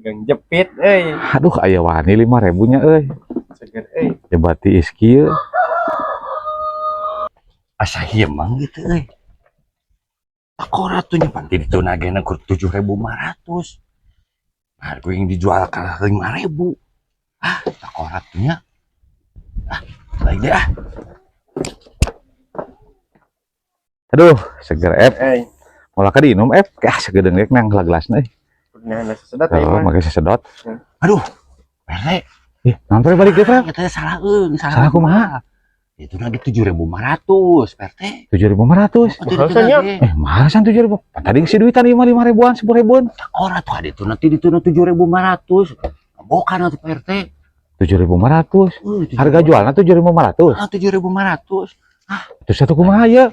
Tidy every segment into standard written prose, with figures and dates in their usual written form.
Gang jepit euy. Aduh, aya wani 5000 nya euy. Seger euy. Ya berarti ieu. Asa hiemang gitu euy. Takor atuh nya pan ti ditu nagena kur 7.500. Nah, gue yang dijual ke 5.000. Ah, takor atuh nya. Ah, baik deh ah. Aduh, seger ep. Euy. Moal ka diinum ep. Ah, segedeung rek nang gelasna euy. Nah, nah sesedot euy Oh, mah. make sesedot. Aduh, Rek, Ih, naon pre balik deui, Pre? kita salah euy, Salah kumaha? Itu lagi 7.500, Pak RT. 7.500. Oh, Mahal nya. Eh, mahal san 7.000. Pan tadi si duitan ieu mah 5 ribuan, 10 ribuan. Takor atuh ada itu nanti itu 7.500. Bukan atuh Pak RT. 7.500. Harga jualna 7.500. Ah, 7.500. Terus satu kumaha ya?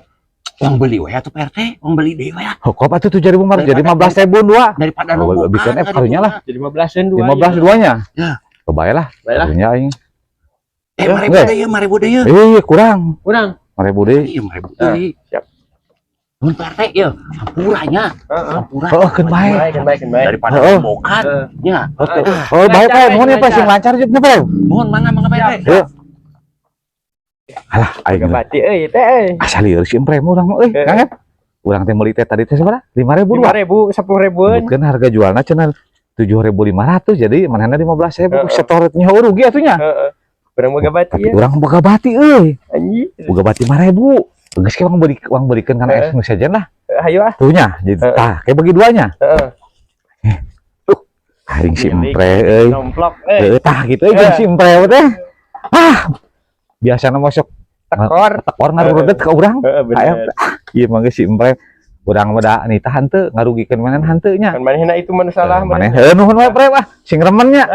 Uang beli we atuh Pak RT, uang beli deui we. Hokop atuh 7.500 jadi 15.000 dua. Daripada Oh, nombokan bikin F karunya lah. Jadi 15-an dua. 15 duanya. Ya. Kebayang lah. Baiklah. Karunya aing. Eh, 5.000 Nggak. Deui, 5.000 deui. Eh, kurang. Kurang. 5.000 deui. Iya, 5.000 Ah, deui. siap. Mun Pak RT ya, hampura nya, Heeh. hampura. Oh, keun bae. Baik, kan baik, kan baik. Daripada Heeh. nombokan, Heeh. nya. Oh, bae Pak, nuhun ya Pak, sing lancar jeung Pak. Mohon mangga mangga Pak RT. Ayo. Alah, aing Bati euy teh euy. Asa lieur si Empre urang mah euy, Heeh. Kang Ep. Urang teh meuli teh tadi teh sabaraha? 5.000 dua. 5.000, 10 ribuan. Sebutkeun harga jualna cenah 7.500 jadi manehna 15.000 Heeh. setor nya rugi atuh nya. Heeh. Urang boga bati Tapi ya. urang boga bati euy. Anjing. Boga bati 5.000. Geus ke urang beli urang belikeun kana Heeh. es nu sejen lah. Hayu ah. Tuh nya, jadi Heeh. tah kayak bagi duanya. Heeh. Aing si Iya, Empre euy. Nomplok euy. Heeh, tah gitu euy jeung si Empre teh. Ah. Biasana mah sok Tekor. tekor ngaruredet ka urang. Heeh, bener. Ieu mah geus si Empre urang mah da nitah henteu ngarugikeun manehna henteu nya. Kan manehna itu mah nu salah. Maneh heuh nuhun we Pre ah, sing remen nya.